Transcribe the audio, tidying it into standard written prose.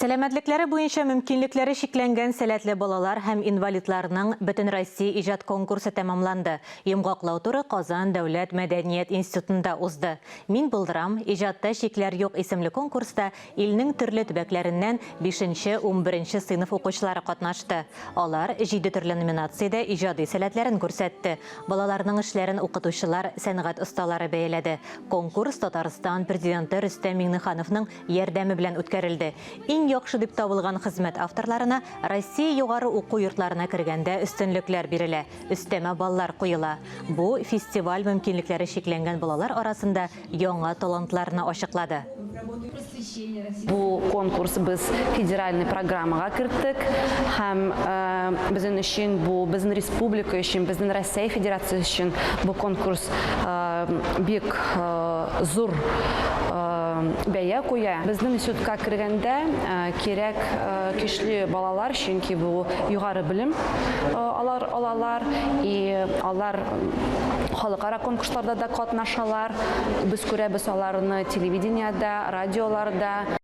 Сәламәтлекләре буенча мөмкинлекләре чикләнгән сәләтле балалар һәм инвалидларның Бөтенроссия иҗат конкурсы тәмамланды. Йомгаклау туры Казан дәүләт мәдәният институтында узды. Мин булдырам, иҗатта чикләр юк исемле конкурста илнең төрле төбәкләреннән бишенче, унберенче сыйныф укучылары катнашты. Алар җиде төрле номинациядә иҗади сәләтләрен күрсәтте. Балаларның эшләрен укытучылар, сәнгать осталары бәяләде. Конкурс Татарстан Президенты Рөстәм Миңнехановның ярдәме белән үткәрелде. Иң яхшы дип табылган хезмәт авторларына Россия югары уку йортларына кергәндә өстенлекләр бирелә, өстәмә баллар куела. Бу фестиваль мөмкинлекләре чикләнгән балалар арасында яңа талантларны ачыклады. Бу конкурс без федеральный программага керттек һәм безнең өчен бу, безнең республика өчен, безнең Россия Федерациясе өчен бу конкурс бик зур бәя куя. Безнең институтка кергәндә кирәк көчле балалар, чөнки бу югары белем алар алалар и алар халыкара конкурсларда да катнашалар. Без күрәбез аларны телевидениедә, радиоларда.